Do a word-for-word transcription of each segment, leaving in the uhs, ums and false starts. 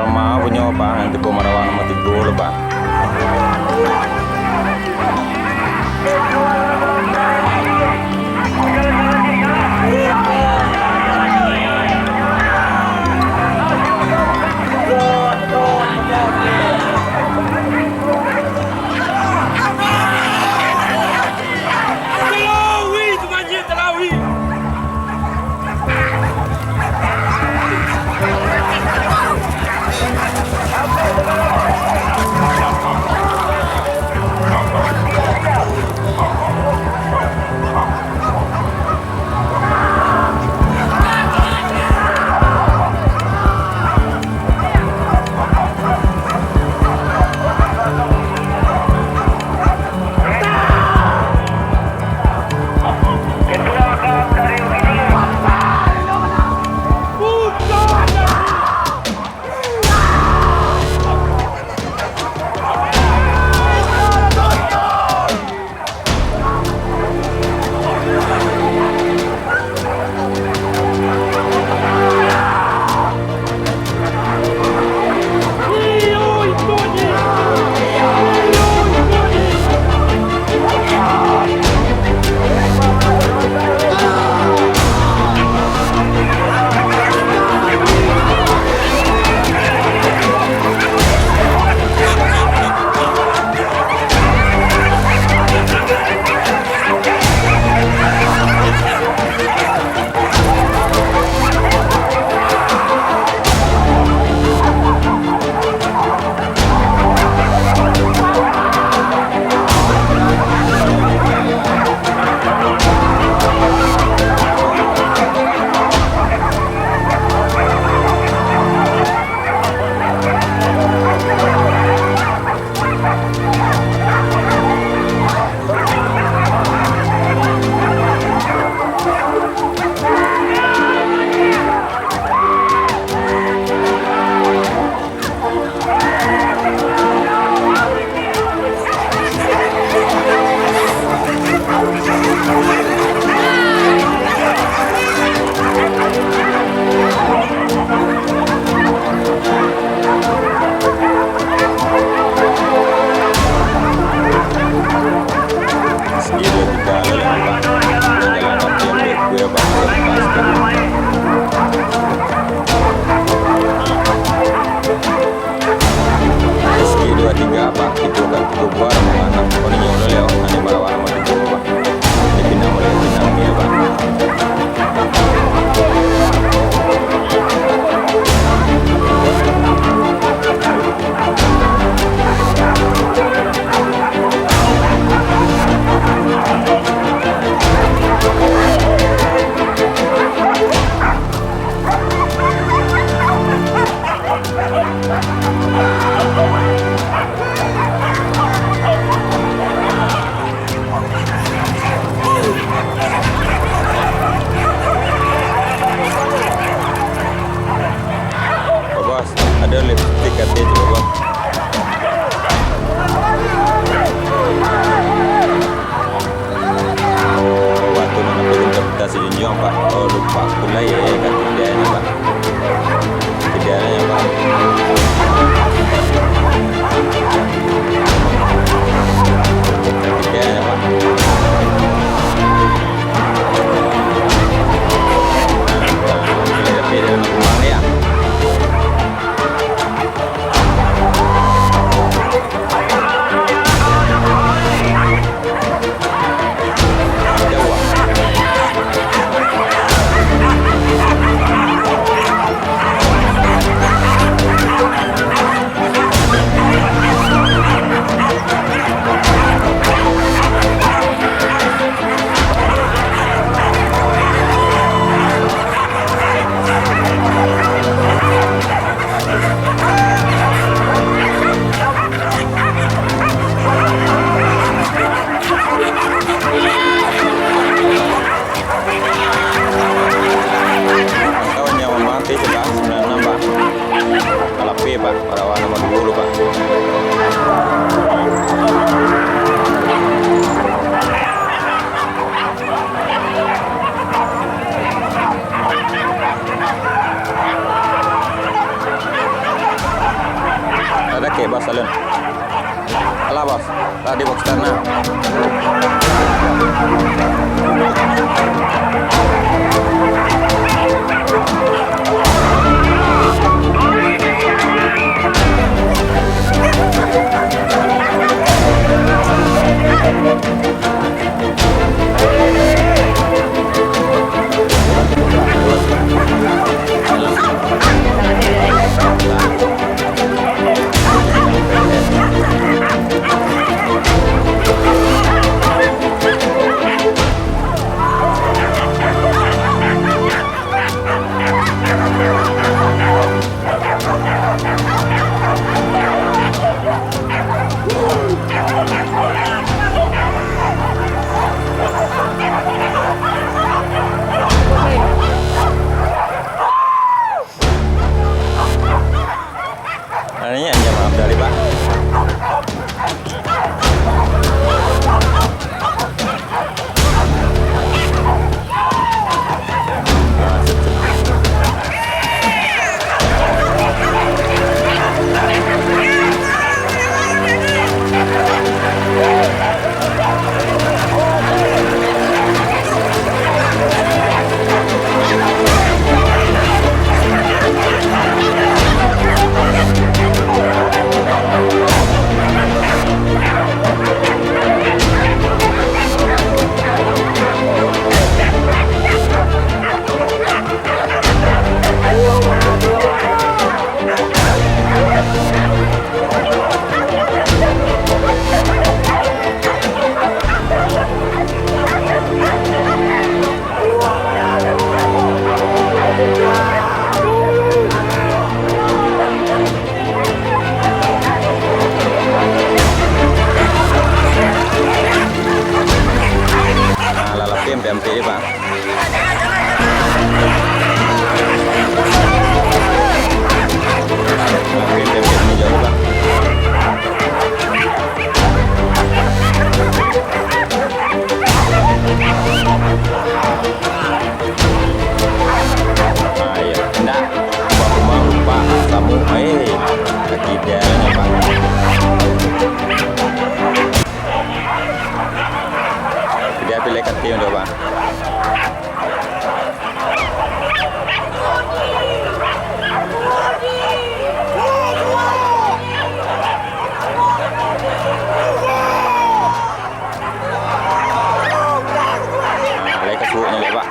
Maaf punyo, Pak, nanti ko marawa nomor tigo lo, Pak. Talawi, tu manjek Talawi. Segi duo tigo lah, Pak. Jalan kaki yang baik, gue bakal lepas, Pak. Segi duo tigo, Pak. Itu kan cukup bar, mana? Kau ni nyolol ya, ada marawa nomor tigo, Pak. Dia pinang boleh pinang dia, Pak. Bos, ado lipstik katanya tu, Bos. Oh, waktu nonton film Cinta Sejunjung, Pak. Oh, lupa aku lah ya, ya, kan tidak ini, Pak. Tidak ada ya, Pak. Tidak ada ya, Pak. Tidak ada ya, Pak. Di box tana. Ini hanya maaf dari, Pak. Ah, lah lapeh ampek-ampek je, Pak. Lapeh ampek-ampek ni jauh, Pak. Ah, iyo. Ndak. Buah kumbang lupa. Samu. Eh, kaki dia nyo, Pak. Dia pilih kaki untuk, Pak. Nah, lai ka suok nyo lai, Pak.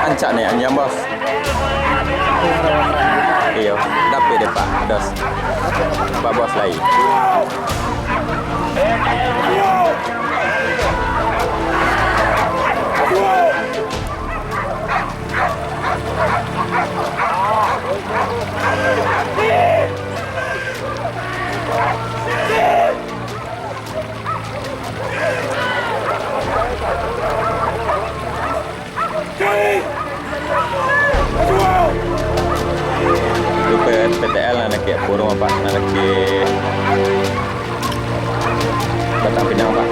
Rancak ni, anjiang, Bos. Iyo, dapek dek Pak Dos. Pak Bos lai. Itu P-, P T L nan dakek Purwo, Pak, nan dakek Batang Pinang, Pak.